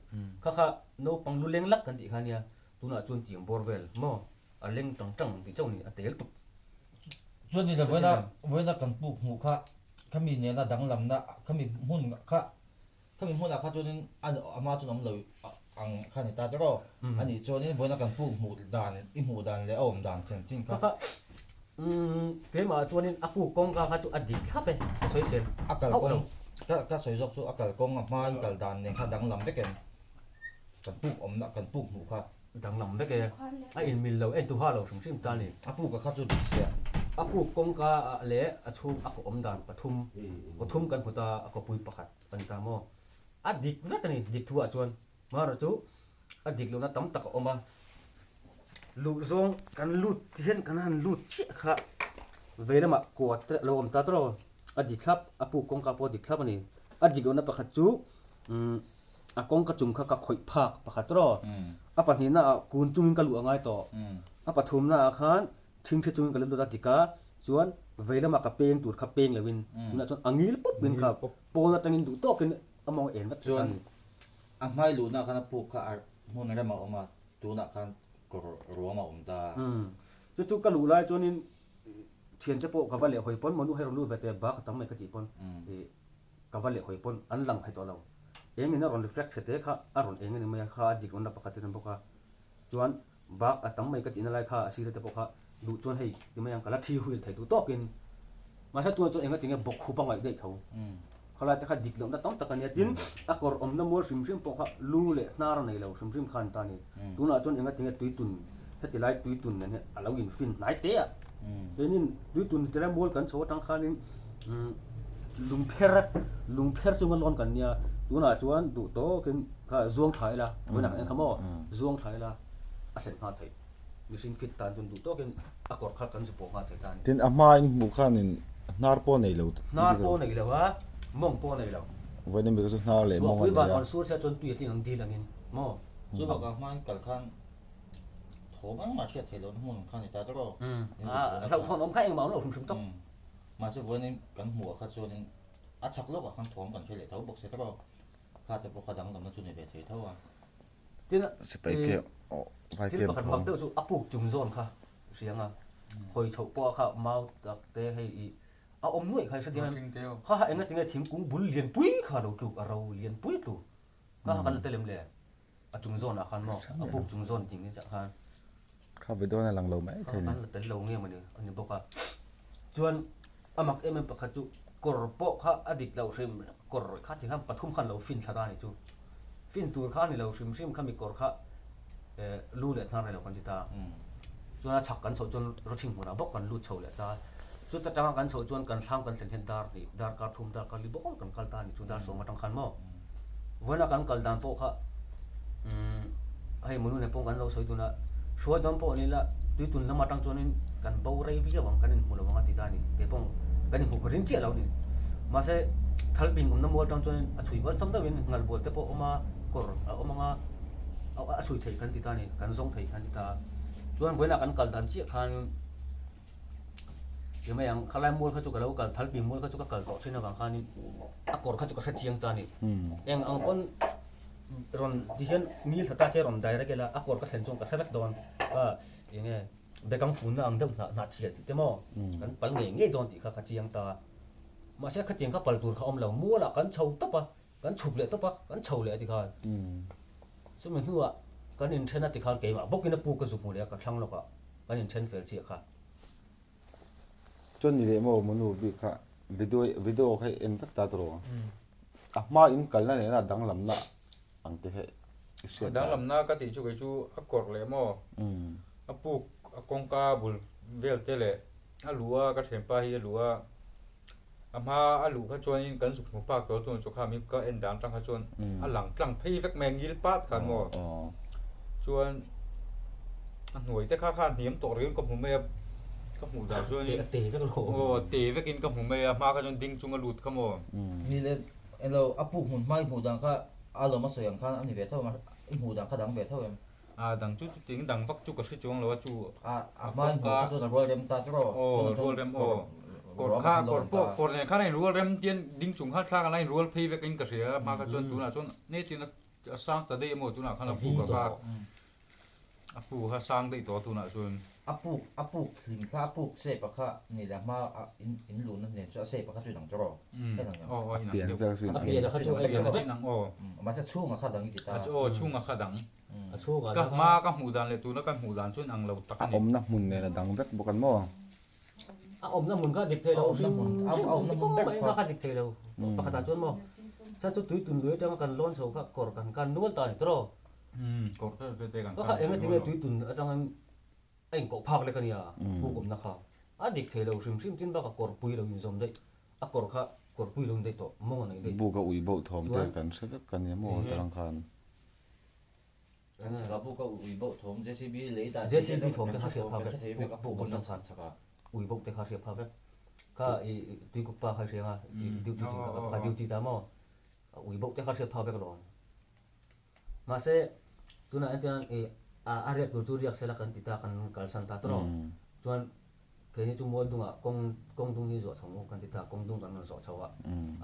kha kha naupang lu leng lak kan tih kha ania tunah chuan tiang bawr vel maw a leng tang tang ang tih chauh ni a tel tuk.
Chuan ni le vawiina vawiina kan puk hmuh kha khami nena danglamna khami hmun kha Khami hmunah kha chuanin a hma chuan awm lo ang kha ni ta tawh rawh. A nih chuanin vawiina kan puk hmuh dan i hmuh dan leh a awm dan chen chin kha.
Kha keimah chuanin a puk kawngka kha chu a dik thlap e ka sawi sel
A kal kawng ka ka sawi zawk chu a kal kawng a hmain kal dan nen kha danglam vek em kan puk awmna kan puk hmuh kha.
Danglam vek e a inmil lo en tu ha lo hrim hrim ta ni.
A puk a kha chu dik sia.
A puk kawngka ah leh a chhung a kawh awm dan pathum pathum kan hmu ta a kawpui pakhat. A ni ta maw? A dik vek a ni, dik thu ah chuan. Hmara chu a dik lohna tam tak a awm a. Luh zawng kan lut ti hian kan han lut chiah kha. Vei lamah kua te a lo awm ta tawh a dik thlap, a puk kawngka pawh a dik thlap a ni. A dik lohna pakhat chu a kawngka chung kha ka khawih phak pakhat tawh. A pahnihna ah kun chungin ka luh a ngai tawh. A pathumna ah khan thingthi chungin ka lo lut a dik a, chuan vei lamah ka peng tur kha peng loin tunah chuan a ngil pawp in kha pawn atangin duh tawkin a mawng en vek
Chuan a hmai luhna khan a puk kha a hmun rem a awm a, tunah khan kawr ruam a awm ta.
Chu chu ka luh lai chuanin thiante pawh ka va leh hawi pawn mawnu hei rawn lut ve teh bak a tam mai ka tih pawn ka va leh hawi pawn an lang thei tawh lo. Engin a rawn reflect chhe te kha a rawn eng a ni mai a, kha a dik rawnna pakhat in bawk a. Chuan bak a tam mai ka tihna lai kha a sir te pawh kha duh chuan hei ti mai ang ka la thi huil thei duh tawkin. Mahse tunah chuan enga tinge bawk khup a ngaih daih tho. Khalai te kha dik lohna tam tak a nia tin a kawr awmna mual hrim hrim pawh kha lu leh hnar a nei lo hrim hrim kha a ni ta a ni. Tunah chuan enga tinge tuitun heti lai tuitun nen hian a lo infin hnai te a. Keinin tuitun heti lai mual kan chho atang khanin lungpher lungpher chunga lawn kan nia tunah chuan duh tawkin kha zuang thla ila vawiinah kan en kha maw zuang thla ila a thlen nghal theih. Mihring fit tan chuan duh tawkin a kawr kha kan zu pawh nghal thei ta a ni.
Tin, a hmain hmuh khanin hnar pawh nei lo.
Hnar pawh nei lo a, mawng pawh nei lo.
Vawiin ami kha chu hnar leh mawng a nei a.
Ruahpui van rawn sur chhiat chuan tui a tling ang dil angin maw?
Chu bakah hmain kal khan thawm engmah hriat theih lohna hmun kha a ni ta tawh.
Hlauhthawn awm kha engmah awm lo hrim hrim tawk.
Mahse vawiin kan hmuh ah kha chuanin a chhak lawkah khan thawm kan hre leh tho bawk se tawh. Kha te pawh kha danglamna chu ni ve thei tho a.
Tin,
Sipai ke aw vai
thil
kem
pakhat mak
thawm.
deuh chu a puk chung zawn kha hriang a, hawi chhoh pawh kha mau tak te hei i a awm nuaih kha i hre diam em? Kha kha enga tinge thingkung bul lianpui kha lo tluk a ro lianpui tluk kha kha kan la tel em le? A chung zawnah khan maw a puk chung zawn ding chiah khan.
Kha ve dawn a lang lo mai thei ni.
Kha kan la tel lo nge mawni a ni bawk a. Chuan a mak em em pakhat chu kawr pawh kha a dik lo hrim kawr kha ti khan pathum khan lo fin thla ta a ni chu. Fin tur kha a ni lo hrim hrim kha mi kawr kha eh lu leh hnar nei lo kan ti ta. Chuan a chhak kan chhoh chuan rawchhing hmunah bawk kan lut chho leh ta. Chuta tanga kan chhoh chuan kan thlam kan thlen hian dar hnih darkar thum darkar li bawk kan kal ta a ni chu dar sawm atang khan maw. Vawiina kan kal dan pawh kha umm hei munu nen pawh kan lo sawi dun a, hruai dawn pawh ni ila tuitun lam atang chuanin kan bo rei viau ang kan inhmu lo ang a ti ta a ni. Kei pawh kan inhmu ka ring chiah lo a ni. Mahse thalping awmna mual atang chuanin a chhui awlsam deuhin ngalbual te pawh a awm a, kawr a awm ang a, a chhui theih kan ti ta a ni, kan zawng thei kan ti ta a. Chuan vawiina kan kal dan chiah khan. Ti mai ang, khalai mual kha chu ka lo kal, thalpi mual kha chu ka kal tawh thin avang khanin a kawr kha chu ka hre chiang ta a ni. Eng ang pawn rawn ti hian ngil tha ta se rawn direct ila a kawr ka thlen chuan ka hre vek dawn a, eng nge bekang funna ang deuh hnah hnah thial tih te maw kan pal ngei ngei dawn tih kha ka chiang ta a. Mahse khatiang kha pal tur kha awm lo, mualah kan chho tawp a, kan chhuk leh tawp a, kan chho leh a ti khan. Chumi hnuah kan inthen a ti khan keimah bawkin a pu ka zu hmu leh a ka thlang lawkah kan inthen fel chiah kha.
Chuan ni leh maw monu bik kha video video kha i en vek ta tawh a hma in kalna nena danglamna ang te kha i hriat
A danglamna ka tih chu kei chu a kawrh leh maw a puk a kawngka bul vel te leh a luh a ka thianpa hi a luh a A hma a luh kha chuanin kan zuk hmu phak tawh tun chu kha mi ka en dan atang kha chuan a lang tlang phei vek mai a ngil pat khan maw chuan a hnuai te kha kha a hniam tawh riau in ka hmu mai a ka hmuh dan chuanin aw a te vek in ka hmu mai a hma kha chuan ding chung a lut kha maw.
Ni le elo a puk hmun hma i hmuh dan kha a lawm a sawi ang khan a ni ve tho em i hmuh dan kha dang ve tho em.
A dang chu chuting dang vak chu ka hre chuang lo a chu
A a hma in hmuh kha chuan a rual rem ta tiraw?
Aw rual rem aw. Kawr kha kawr pawh kawr nen khan a in rual rem tian ding chung khan thlak a la in rual phei vek in ka hria a hma kha chuan tunah chuan ne tin a sang ta daih emaw tunah khan a puk a kha a puk kha sang daih tawh a tunah chuan.
A puk a puk hlim kha a puk shape a kha ni leh a hma a in in luhna nen chuan a shape a kha chu inang tiraw?
Aw aw inang
deuh.
A pian a kha chu a inang vek.
Aw.
Mahse chhung a kha dang i ti ta.
Aw chhung a kha dang.
A chhungah
Ka hma ka hmuh dan leh tuna ka hmuh dan chuan ang lo tak a
A
ni.
awmna hmun nen a dang vek bawk an maw?
A awmna hmun kha a dik thei lo. Hrim hrim ti pawh mai kha a dik thei lo. Pakhatah chuan maw chhan chu tui tun lui atanga kan lawn chho kha kawr kan kan nual ta a ni tawh.
Kawr te te kan
kan kha enga tinge tui tun atangin a inkoh phak lek a nia puk awmna kha. A dik thei lo hrim hrim tin bakah kawr pui lo inzawm daih. A kawr kha kawr pui lo in daih tawh mawng a nei daih.
Buk a ui boh thawm te kan hre vek a nia maw tarang khan.
Kan chhak a buk a ui boh thawm JCB lei dan
JCB thawm te kha hriat phak vek
vek a buk awmna khan chhak a.
Ui bawk te kha hriat phak vek. Kha i tuikuk pa kha i hria anga i duty chin kha kha duty ta maw? Ui bawk te kha hriat phak vek alawm. Mahse tunah hian chuan i a riak tur chu riak sela kan ti ta kan kalsan ta tawrh. Chuan keini chu mual dungah kawng kawng dung hi zawh chho ang u kan ti ta kawng dung kan rawn zawh chho a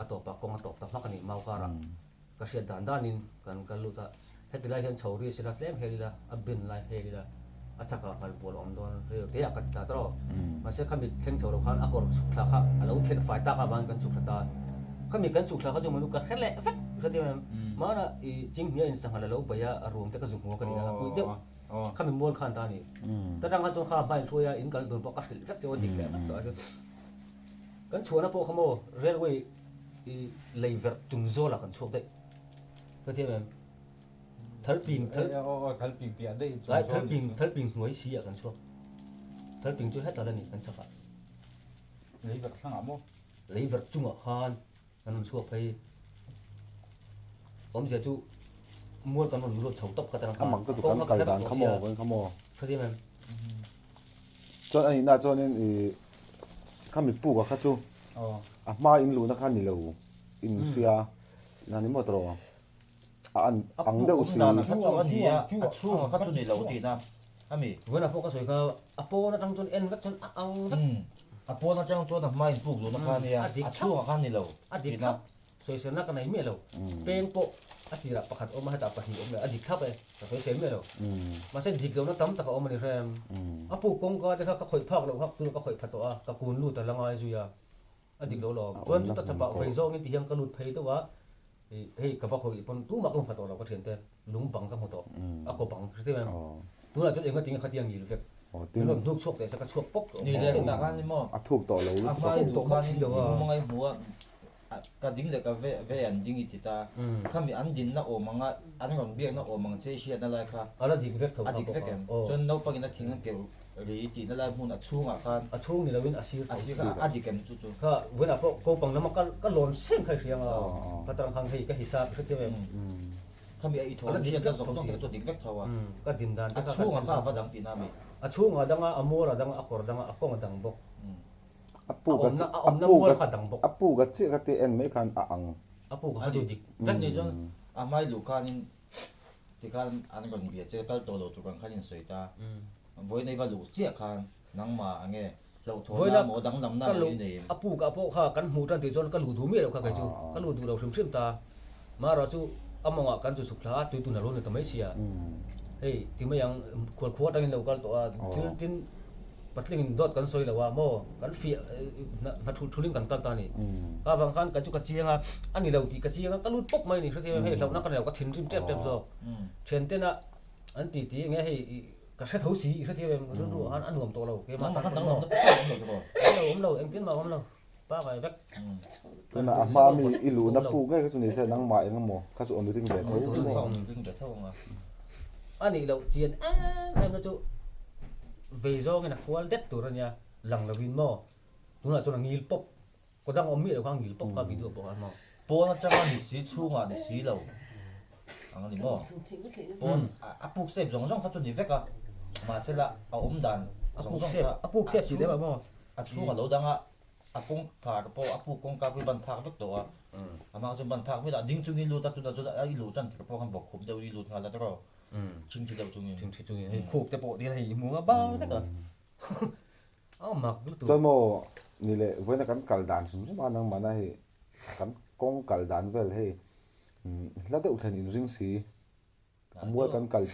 a tawpah kawng a tawp ta hmak a ni mau karah ka hriat dan danin kan kal lut a heti lai hian chho ri sela tlem hel ila a bin lai hel ila a chakah ngal bual a awm dawn ril te ah ka ti ta tawrh mahse khami thleng chho lo khan a kawr chhuk thla kha a lo thelh fai tak avangin kan chhuk thla ta khami kan chhuk thla kha chu manu ka hre leh vek hre chiang em mahna i chinghnia in sangha la lo bei a a ruang te ka zu hmu a ka nih na kha pui deuh Khami mual khan ta a ni. Ta tang khan chuan kha hma inhruai a, in kal dun pawh ka hrilh vek cheu a dik leh vek tawh a chu. Kan chhuahna pawh kha maw railway i lei verh chung zawlah kan chhuak daih. Ka thiam em? Thalping thal
Thalping piah daih chung zawl
Thalping thalping hnuai si ah kan chhuak. Thalping chu hetah la ni kan chhakah.
Lei verh thlangah maw?
Lei verh chungah khan Kan rawn chhuak phei. Awmzia chu mual kan rawn lut chho tawp kha ta
A mak chu kan kal dan kha maw kan kha maw.
Hre em?
Chuan a nihna chuanin i khami puk a kha chu a hma in luhna kha ni lo in hria na ni maw tawh a an ang deuh si.
A puk awm dan kha chu a ni a, a chhungah kha chu ni lo tihna a mi.
Vawiinah pawh ka sawi kha a pawn atang chuan en vek chuan a ang vek.
A pawn atang chuan a hma in puk duhna kha a nia, a chhungah khan ni lo
A dik thlap, sawiselna ka nei miah lo. Peng pawh a tirah pakhat awm a, hetah pahnih awm leh a dik thlap e, ka sawisel miah lo. Mahse dik lohna tam tak a awm a ni hrem. A puk kawngka te kha ka khawih phak loh hak tunah ka khawih pha tawh a, ka kun lut a la ngai zui a, a dik lo lawm. Chuan chuta chapah vei zawngin ti hian ka lut phei deuh a, hei ka va khawih pawn tumah ka hmu pha tawh lo ka thiante, lung bang ka hmu tawh, a kaw bang hre em? Tunah chuan enga tinge khatiang ngil vek, min rawn hnuk chhuak teh se ka chhuak pawp tawh
Ni le tah khan ni maw?
A thuk tawh lo
lutuk a. A hmai duh khan in mumanga i hmu a, ka ding leh ka ve ve an ding i ti ta. Khami an dinna awm anga an rawn biakna awm ang che i hriatna lai kha.
A la dik vek tho
kha bawk a. A dik vek em? Chuan naupangin a thing an keuh ri tihna lai hmun a chhungah khan.
A chhung ni loin a sir tho.
A sir kha a dik em chu chu?
Kha vawiinah pawh kopang lama ka ka lawn seng kha i hria anga ka tarang khan hei ka hisap i hrethiam em?
Khami a i thaw hriat na zawng zawng te kha chu a dik vek tho a.
Ka din dan te
kha. A chhungah kha a va dang tihna ami?
A chhungah dang a, a mual a dang a, a kawr dang a, a kawng a dang bawk.
A puk a
A awmna mual kha a dang bawk.
A puk a chiah kha te en mai khan a ang.
A puk a kha chu dik
vek ni chuan a hmai luh khanin tikhan an rawn bia che kal tawh lo tur ang khan in sawi ta. Vawiin ei va luh chiah khan nangmah ange hlauhthawnna maw danglamna maw i nei em?
A puk ah pawh kha kan hmuh tan tih chuan ka luh duh miah lo kha kei chu ka luh duh lo hrim hrim ta. Mahrawh chu a mawngah kan chu chhuk thla a tui tun a lo ni ta mai sia. Hei ti mai ang khual khua atangin lo kal tawh a thil tin patlingin dawt kan sawi lo a maw kan fiah hna thul thulin kan kal ta a ni. Ka vang khan kei chu ka chiang a a ni lo tih ka chiang a ka lut pawp mai a ni hrethiam em hei hlauhna ka nei lo ka thinrim tep tep zawk. Thiantena an ti ti enge hei ka hre tho si i hrethiam em rilru ah khan a nuam tawh lo keimah
tan pawh maw awm lo
awm lo engtin mah awm lo pangai vek
Tunah a hma mi i luhna puk ngei kha chu ni se nangmah eng emaw kha chu awm ring ve tho
maw awm ring ve tho ang a
a nih loh chian em em na chu vei zawngin a kual det tur a nia lang lovin maw tunah chuan a ngil pawp Kaw dang awm miah lo kha ngil pawp kha video pawh kha maw.
Pawn atanga ni si chhungah ni si lo ang a ni maw? Pawn a puk sep zawng zawng kha chu ni vek a, mahse la a awm dan zawng zawng kha
a puk sep tih leh maw?
A chhung a lo dang a, a kawngkhar pawh a puk kawngka pawh i ban phak vek tawh a, amah kha chuan ban phak vek a, ding chungin lut a tunah chuan a i luh chan tir pawh khan bawk khup deuh i lut nghal a tiraw? Thingthi deuh chungin.
Thingthi chungin hei khup te pawh ti hian hei i hmu a bang vek a.
Chuan maw ni leh vawiina kan kal dan hrim hrim a nangmahna hei kan kawng kal dan vel hei hla deuh thlen inring si a mual kan kal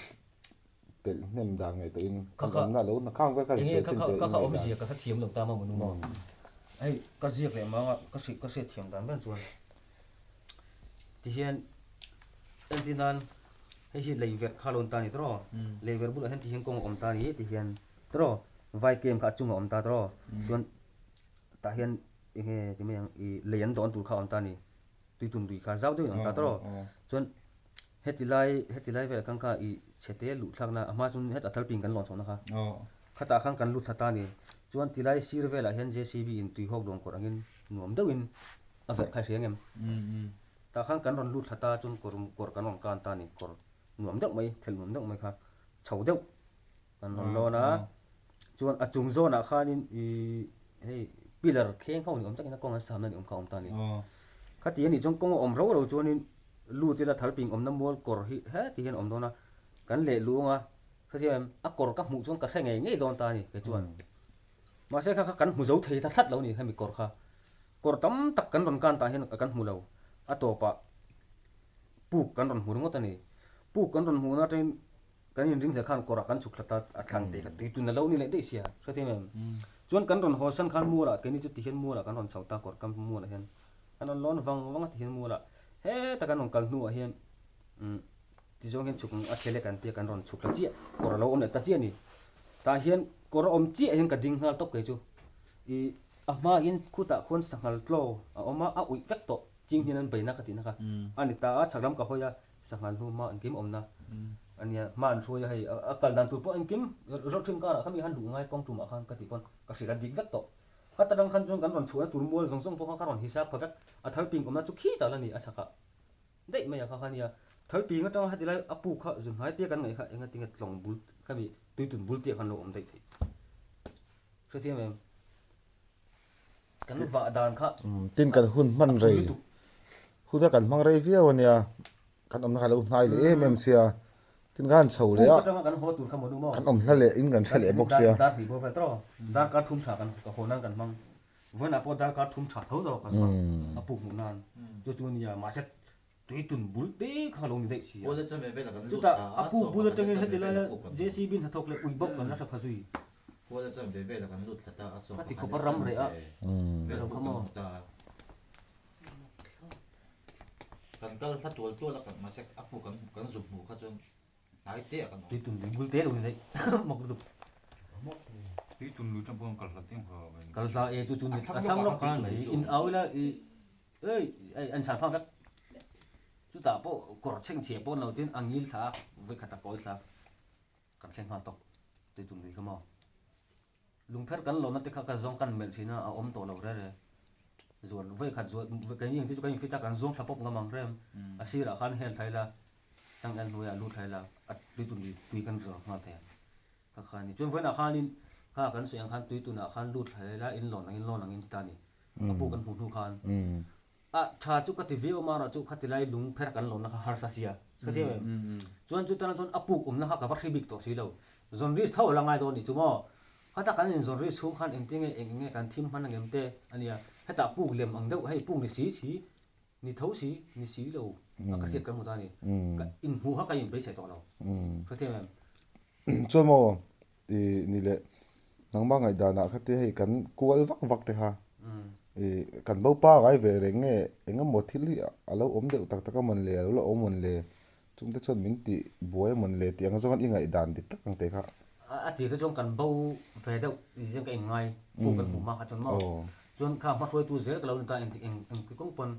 pelh hnem dan ngaihtuahin kan awmna lo khang vel kha sawi chin teh
Ka kha awmzia ka hrethiam lo ta maw nu maw hei ka ziak leh mang a ka hrilh ka hriatthiam dan ber chuan tihian entir nan hei hi lei verh kha a lo ni ta a ni tawh lei verh bulah hian tihian kawng a awm ta a ni tihian. Tawh vai kem kha a chungah a awm ta tawh chuan tah hian eng nge ti mai ang ih lei an dawn tur kha a awm ta a ni tui tum lui kha zau deuhin a awm ta tawh chuan heti lai heti lai velah khan kha ih chhete luh thlakna a hma chuan hetah thalping kan lawn chhohna kha khatah khan kan lut thla ta a ni chuan ti lai sir velah hian JCB in tui hawk dawn kawr angin nuam deuhin a verh kha i hria ang em tah khan kan rawn lut thla ta chuan kawr kawr kan rawn kan ta a ni kawr nuam deuh mai thelh nuam deuh mai kha chho deuh. Kan rawn lawn a, Chuan a chung zawnah khanin ih hei pillar kheng ho ni awm takin a kawng an samna ni awm kha a awm ta a ni. Khati a nih chuan kawng a awm rau rau chuanin lut ila thalping awmna mual kawr hi heti hian a awm dawn a, kan leh luh anga hetiang em a kawr ka hmuh chuan ka hre ngei ngei dawn ta a ni kei chuan. Mahse kha kha kan hmu zo thei ta thlat lo a ni hemi kawr kha. Kawr tam tak kan rawn kan tah hian kan hmu lo, a tawpah puk kan rawn hmu ringawt a ni. Puk kan rawn hmuhna atangin Kan inring hle khan kawrah kan chhuk thla ta, a thlang te kha tui tun a lo ni leh daih sia, hrethiam em? Chuan kan rawn haw san khan mualah keini chu tihian mualah kan rawn chho ta kawr kam mualah hian kan rawn lawn vang vang a tihian mualah heta kan rawn kal hnuah hian umm tizawng hian chhuk a thel e kan tia kan rawn chhuk thla chiah kawr a lo awm leh ta chiah a ni. Tah hian kawr a awm chiah hian ka ding nghal tawp kei chu ih a hma hian khutah khuan sanghal tlaw a awm a, a uih vek tawh ching hian an beina ka tihna kha a ni ta a, chhak lam ka hawi a. Sanghal hnu hma engkim awmna a nia, hma an hruai a hei a kal dan tur pawh engkim zawrh thin karah khami han duh ngai kawng tumah khan ka tih pawn ka hrilh a dik vek tawh. Khata tang khan chuan kan rawn chhuahna tur mual zawng zawng pawh kha ka rawn hisap pha vek, a thal ping awmna chu khi tal a ni a chhakah daih mai a kha kha nia. Thal ping atanga heti lai a puk kha zun hnai tia kan ngaih kha engatinge tlawng bul khami tuitun bul tia khan lo awm daih theih. Hrethiam em? Kan vah dan kha.
Tin kan hun hman rei. Hun kha kan hmang rei viau a nia. Kan awmna kha lo hnai leh em em sia. Tin khan chho leh a.
Kan haw tur kha maw nu maw.
Kan awm hla leh in kan hre leh bawk sia.
Dar hnih bawr vel tawh. Darkar thum tha kan ka haw nan kan hmang. Vawiinah pawh darkar thum tha tho tawh kan hmang. A puk hmuh nan. Chu chu nia mahse tui tun bul te kha lo ni daih si a. Chutah a puk bul atangin heti laia JCB hnathawk leh ui bawk kan la hre pha zui. Ka ti khawp a ram reh a ilo kha maw. Tui tun lui bul te lo ni daih mak lutuk. Kal hla e chu chu ni a thlang lawk khan mai in au ila i Ei, ei, an chhan phak vek. Chutah pawh kawr chhengchhia pawn lo tin a ngil thla a, vawi khat a kawi thla kan thleng nghal tawp. Tui tum lui kha maw. Lungpher kan lawmna te kha ka zawng kan melh thin a, a awm tawh lo re re. Zuan, vawi khat zuan, keini ang te chu kan infit a, kan zawng thla pawp ngam ang rem. A sirah khan hel thla ila, changel hnuaiah lut thla ila, a tui tum lui tui kan zawr nghal thei ang. Kha kha a ni. Chuan vawiinah khanin kha kan sawi ang khan tui tunah khan lut thla ila, in lawn angin lawn angin ti ta a ni. Ka pu kan hmuh hnu khan a tha chu ka ti viau a mara chu khati lai lung pher kan lawnna kha harsa sia ka ti em chuan chu tana chuan a puk awmna kha ka va hri bik tawh si lo zawn risk tho a la ngai dawn nih chu maw khata kan in zawn risk chhung khan engtin nge eng eng nge kan thim hman angem te a nia hetah puk lem ang deuh hei puk ni si si ni tho si ni si lo a ka hriat kan hmu ta a ni ka inhmuh kha ka inbeisai tawh lo ka ti em.
Chuan maw ih ni leh nangmah ngaihdanah kha te hei kan kual vak vak te kha ih kan bo pangai ve reng nge eng emaw thil hi a lo awm deuh tak tak a mawn le a lo la awm mawn le chung te chuan min tih buai a mawn le tih ang zawng hian i ngaihdan dik tak ang te kha.
A tir te chuan kan bo ve deuh tih hian ka inngai puk kan hmuh hma kha chuan maw chuan kha hmahruaitu zel ka lo ni ta engtik eng engti kawng pawn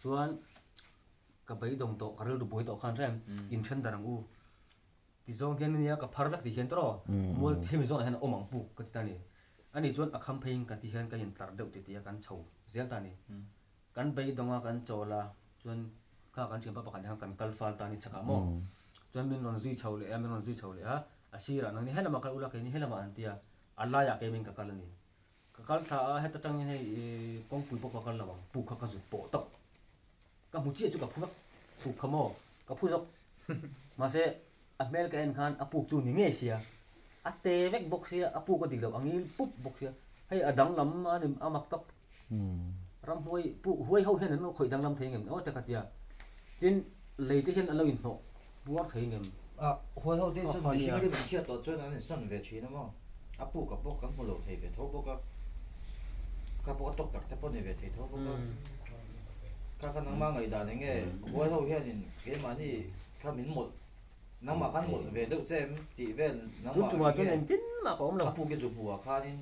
chuan ka beidawng tawh ka rilru buai tawh khan hrem inthen dar ang u. Ti zawng hian nia ka phar vek ti hian tawh mual hemi zawnah hian a awm ang puk ka ti ta ni. Ani chuan a kham pheiin ka ti hian ka intlar deuh ti tia kan chho zel ta ni. Kan beidawng a kan chawl a chuan kha kan thianpa pakhat hian kan kal fal ta ni chhakah maw. Chuan min rawn zui chho leh a min rawn zui chho leh a a sirah nangni helamah kal ula keini helamah an ti a a laiah keimin ka kal a ni. Ka kal thla a heta tangin hei kawngpui pawh ka kal lo ang puk kha ka zut pawh tawp. Ka hmu chiah chu ka phu vek, puk kha maw? Ka phu zawk. Mahse, a hmel ka en khan a puk chu ni ngei sia. A te vek bawk sia, a puk a dik loh, a ngil pup bawk sia. Hei a danglam a ni, a mak tawp. Ramhuai, puk huai ho hian an lo khawih danglam thei ngem aw te ka tia. Tin, lei te hian an lo inhnawh puar thei ngem.
A huai ho te chuan mihring rim an chhiat tawh chuan an insawn ve thin a maw? A puk a pawh kan hmu lo thei ve tho bawk a, kha pawh a tawk tak te pawh ni ve thei tho bawk a. Kha kha nangmah ngaihdan eng nge huai ho hianin keimahni kha min mawlh nangmah khan mawlh ve deuh che em tih vel nangmah eng nge a puk i zu hmuh ah khanin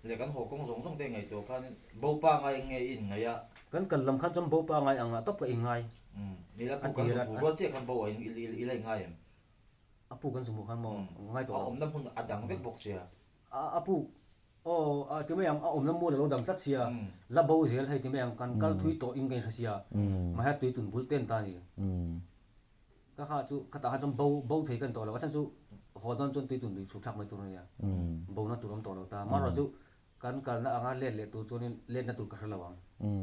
leh kan haw kawng zawng zawng te ngaihtuah khanin bo pa ngai eng nge i inngaih a.
Kan kal lam khan chuan bo pa ngai ang ah tawp ka inngai.
Nila puk kan zu hmuh rual chiah khan bo ah i la inngai em?
A puk an zumh khan maw ngai tawh
lo. A awmna hmun a dang vek bawk sia.
A puk aw a ti mai ang a awmna mual a lo dang tlat sia. La bo zel hei ti mai ang kan kal thui tawh in ka inhre sia. Mahse tui tun bul ten ta ni. Ka kha chu ka tah kha chuan bo bo thei ka ni tawh lo a chhan chu Haw dawn chuan tui tun lui chhuk thlak mai tur a nia. Bona tur awm tawh lo ta. Amaherawh chu kan kalna anga let leh tur chuanin letna tur ka hre lo ang.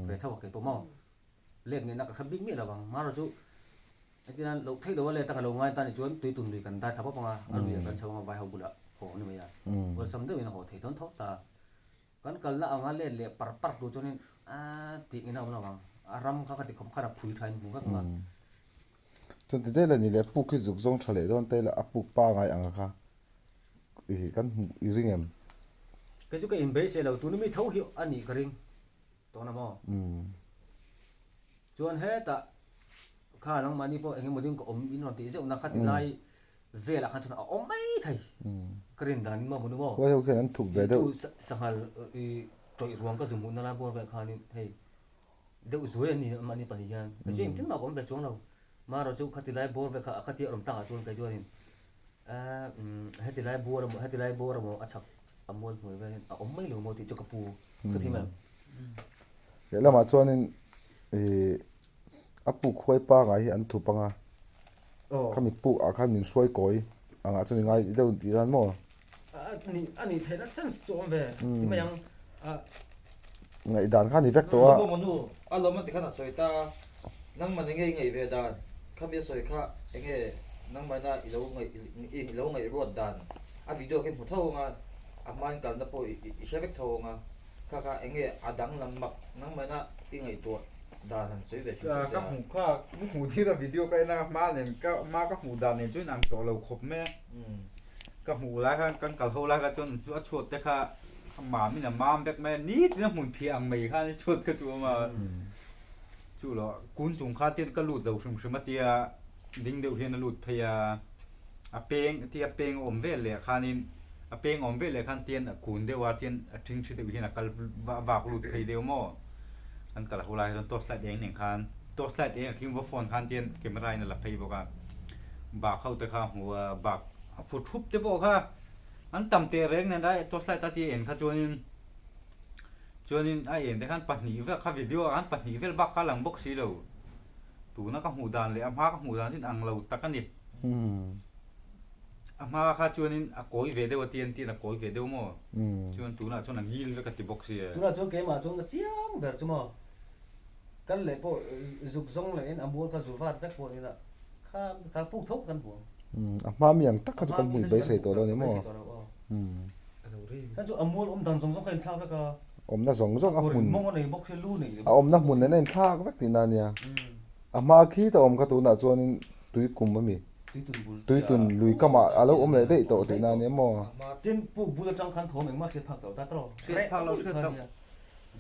Ve tho a kei pawh maw. Let ngaihna ka hre bik miah lo ang. Amaherawh chu hetiang loh theih loh a let a ka lo ngai ta nih chuan tui tun lui kan dai thla pawp ang a, a luiah kan chho ang a vai ho bulah haw ni mai a. Awlsam deuhin a haw thei dawn tho ta. Kan kalna anga let leh par par tur chuanin aaa tih ngei na awm lo ang. A ram kha ka ti khawp khan a phui thain hmu vek ang a.
Chuan ti daih la ni leh puk hi zuk zawng tha leh dawn ta ila a puk pangai ang kha i kan hmuh i ring em?
Kei chu ka inbeisei lo, tuna mi tho hi a nih ka ring tawh na maw? Chuan hetah kha nangmahni pawh eng emaw ding ka awm in rawn tih zeuh na kha ti lai velah khan chuan a awm mai thei ka rin dan in maw hmu nu maw?
Khuai ho khian an thup ve deuh.
Chu sanghal i tawih ruang ka zu hmuhna lai bawr vel khanin hei deuh zuai an ni mahni pahnih hian kei chu engtin mah ka awm ve chuang lo marawh chu khati lai bawr vel kha a khatia awm takah chuan kei chuanin ahh heti lai bawr emaw heti lai bawr emaw a chhak a mual hnuai vel hian a awm mai lo maw tih chu ka pu ka thim em.
Lehlamah chuanin ih a puk huai pangai hi an thup ang a khami puk ah khan min hruai kawi angah chuan i ngai deuh tih dan maw.
A nih theihna chance chu awm ve ti mai ang a.
Ngaihdan kha a ni vek tawh a.
Zawmawm nu a lawm a ti khan a sawi ta a, nangmah enge i ngaih ve dan khami a sawi kha enge nangmahna i lo ngaih i lo ngaih ruat dan a video khi hmu tho ang a, a hmain kalna pawh i hre vek tho ang a, kha kha enge a danglam mak nangmahna i ngaihtuah dan han sawi ve hrim hrim
Ka
teh a.
hmuh kha ka hmuh tir a video ka en a hma nen ka hma ka hmuh dan nen chuan ang tawh lo khawp mai a. Ka hmuh lai khan kan kal ho lai kha chuan chu a chhuat te kha a mam in a mam vek mai a, nitin a hmun phiah ang mai khan chhuat kha chu a awm a. Chu lo kun chung kha tian ka lut lo hrim hrim a tia ding deuh hian a lut phei a, a peng tia peng a awm vel leh khanin a peng a awm vel leh khan tian a kun deuh a tian a ṭhingṭhi deuh hian a kal a vak lut phei deuh maw. Kan kal ho lai chuan torch light eng nen khan torch light eng a khing va phone khan tian camera in a la phei bawk a, bak ho te kha a hmu a bak a fut hrup te pawh kha an tam teh reng nen a torch light a tia en kha chuanin chuanin a en te khan pahnih vel kha video ah khan pahnih vel bak kha a lang bawk si lo tuna ka hmuh dan leh a hma ka hmuh dan chu in ang lo tak a ni a hma kha chuanin a kawi ve deuh a tia an tian a kawi ve deuh maw chuan tunah chuan a ngil vek a ti bawk si e.
Tunah chuan keimah chuan ka chiang ber chu maw kal leh pawh zuk zawng leh in a mual kha zu vat vek pawh ni la kha kha puk tho kan hmu ang.
A hma mi ang tak kha chu kan hmui beisei tawh lo a ni maw?
Chuan chu a mual awm dan zawng zawng kha a inthlak vek a.
Awmna zawng zawng a hmun.
Mawng a nei bawk hi lu nei.
A awmna hmun nen a inthlak vek tihna a nia. A hma khi ta awm kha tunah chuanin tui kum a mi. Tuitun lui kamah a lo awm leh daih tawh tihna a ni maw?
Tin puk bul atang khan thawm engmah hriat phak tawh ta tawh.
Hriat phak lo hriat loh.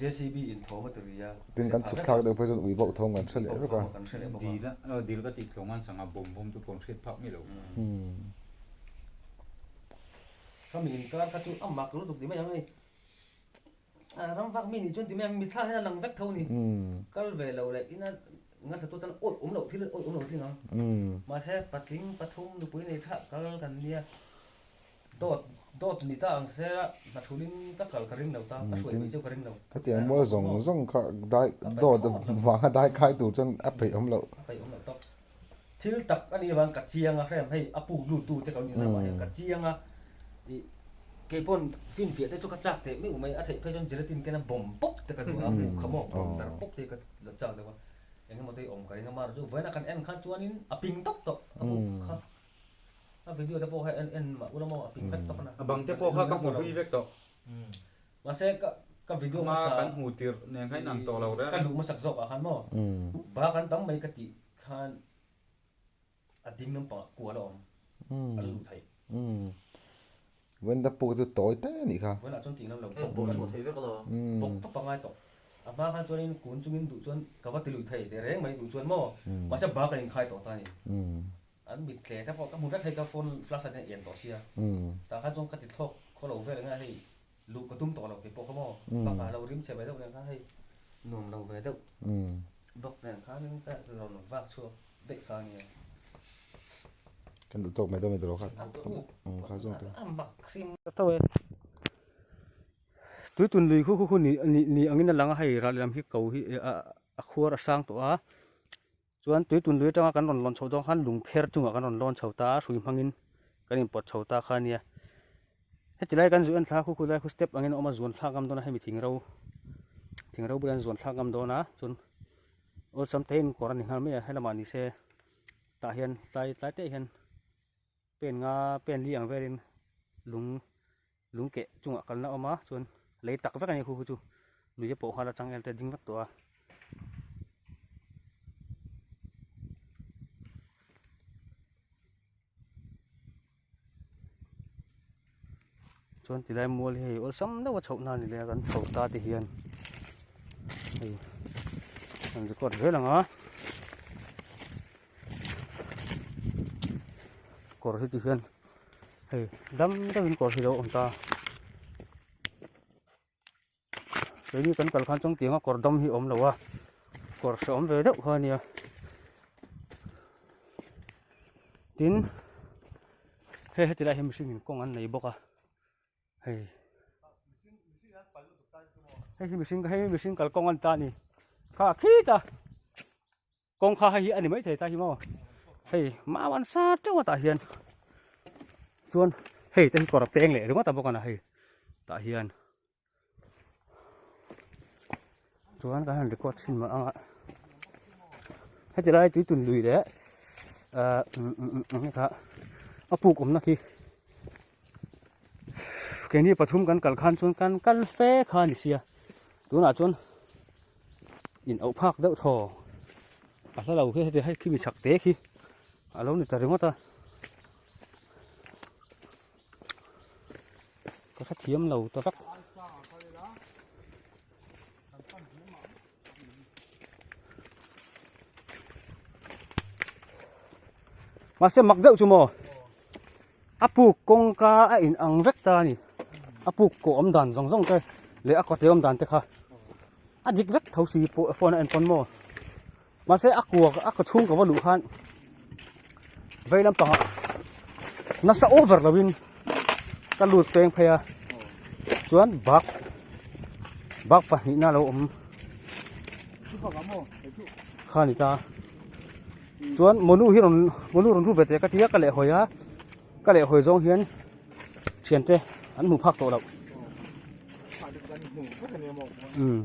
JCB in thawm a ti ri a.
Tin kan chhuk thlak deuh phei chuan ui bauh thawm kan hre leh vek a.
Dil a dil ka tih tlawng an sangha bawm bawm chu pawh hriat phak mi lo.
Khami inkar kha chu a mak lutuk ti mai ang hei. Ram vak mi nih chuan ti mai ang mitthla hian a lang vek tho a ni. Kal ve lo leh ina ngaithla tu tan awih awm loh thil awih awm loh thil ang. Mahse patling pathum nupui nei tha kal kan nia. Dawt dawt ni ta ang se hnathulin ka kal ka ring lo ta ka hruai peih cheu ka ring lo.
Khatiang mual zawng zawng kha dai dawt vanga dai khai tur chuan a peih awm loh.
A peih awm loh tawp. Thil tak a nih avang ka chiang a hrem hei a puk lut tu te ka lo nih lamah hian ka chiang a ih keipawn finfiah te chu ka chak teh meuh mai a theih phei chuan gelatin kena bawm pawp te ka duh a puk kha maw bawm dar pawp te ka la chak deuh a eng emaw te awm ka ring a mar chu vawiin a kan en khan chuanin a ping tawp tawh a puk kha a video te pawh kha en en mah ula maw a ping vek tawp a na
A bang te pawh kha ka hmu hlui vek tawh.
Mahse ka ka video
Hma
hmasa
kan hmu tirh nen kha inang tawh lo reng.
Ka luh hmasak zawk ah khan maw bak an tam mai ka tih khan a ding lampangah kual a awm a la luh theih.
Vawiin puk chu tawi te a nih kha.
Vawiinah chuan tih ngam lo bawk bawk
thei vek lo.
Bawk tawp a ngai tawh. A hma khan chuanin kun chungin duh chuan ka va ti lui thei ve reng mai duh chuan maw mahse bak a inkhai tawh ta a ni. An mit tle te pawh ka hmu vek hei ka phone flash light hian en tawh sia tah khan chuan ka ti thlawk khaw lo vel eng a hei luh ka tum tawh lo kei pawh kha maw bakah lo rim chhe ve deuh nen khan hei nuam lo ve deuh bawk nen khanin ka rawn vak chhuak daih kha ania.
Kan duh tawk mai dawn mai tawh lo kha kha zawng te.
Tuitun lui khu khu ni ni angin a lang a hei ral lehlam hi ko hi a khuar a sang tawh a. Chuan tuitun lui atanga kan rawn lawn chhoh dawn khan lung pher chungah kan rawn lawn chho ta a, hrui hmangin Kan inpawt chho ta kha ania. Heti lai kan zu en thla khu khu lai khu step angin a awm a zuan thlak ngam dawn a hemi thing ro thing ro bulah hian zuan thlak ngam dawn a chuan awlsam te in kawr a ni nghal mai a helamah ni se tah hian tlai tlai te hian pen nga pen li ang velin lung lung keh chungah kalna a awm a chuan lei tak vek a ni khu khu chu lui te pawh nghal a changel te a ding vek tawh a. Chuan tilai mual hi hei awlsam deuh a chhoh na ni leh a kan chho ta te hian hei kan record zel ang a kawr hi ti hian hei dam deuhin kawr hi lo awm ta. Keini kan kal khan chuan tianga kawr dam hi a awm lo a kawr hrehawm ve deuh kha a nia tin hei heti lai hi mihring in kawng an nei bawk a hei hei hi mihring hei hi mihring kalkawng a ni ta a ni kha khita. Kawngka hei hi a ni maithei ta hi maw hei mau an sa teuh a tah hian chuan hei te hi kawr a peng leh ringawt a bawk a na hei tah hian chuan kan han record chhin mah ang a heti lai tui tun lui leh ah eng kha a puk awmna khi keini pathum kan kal khan chuan kan kal fe kha a ni sia tunah chuan. In auh phak deuh thaw a hla lo khi heti hei khimi chak te khi a lo ni ta ringawt a ka hrethiam lo ta vek. Mahse mak deuh chu maw a puk kawngka a in ang vek ta a ni a puk kawh awm dan zawng zawng te leh a kawte awm dan te kha a dik vek tho si pawh phone a en pawn maw mahse a kua a kaw chhung ka va luh khan vei lampangah nasa over lo in ka lut peng phei a chuan bak bak pahnihna a lo awm kha a ni ta. Chuan monu hi rawn monu rawn ru ve teh ka ti a ka lehhawi a ka lehhawi zawng hian thiante an hmu phak tawh loh. Umm.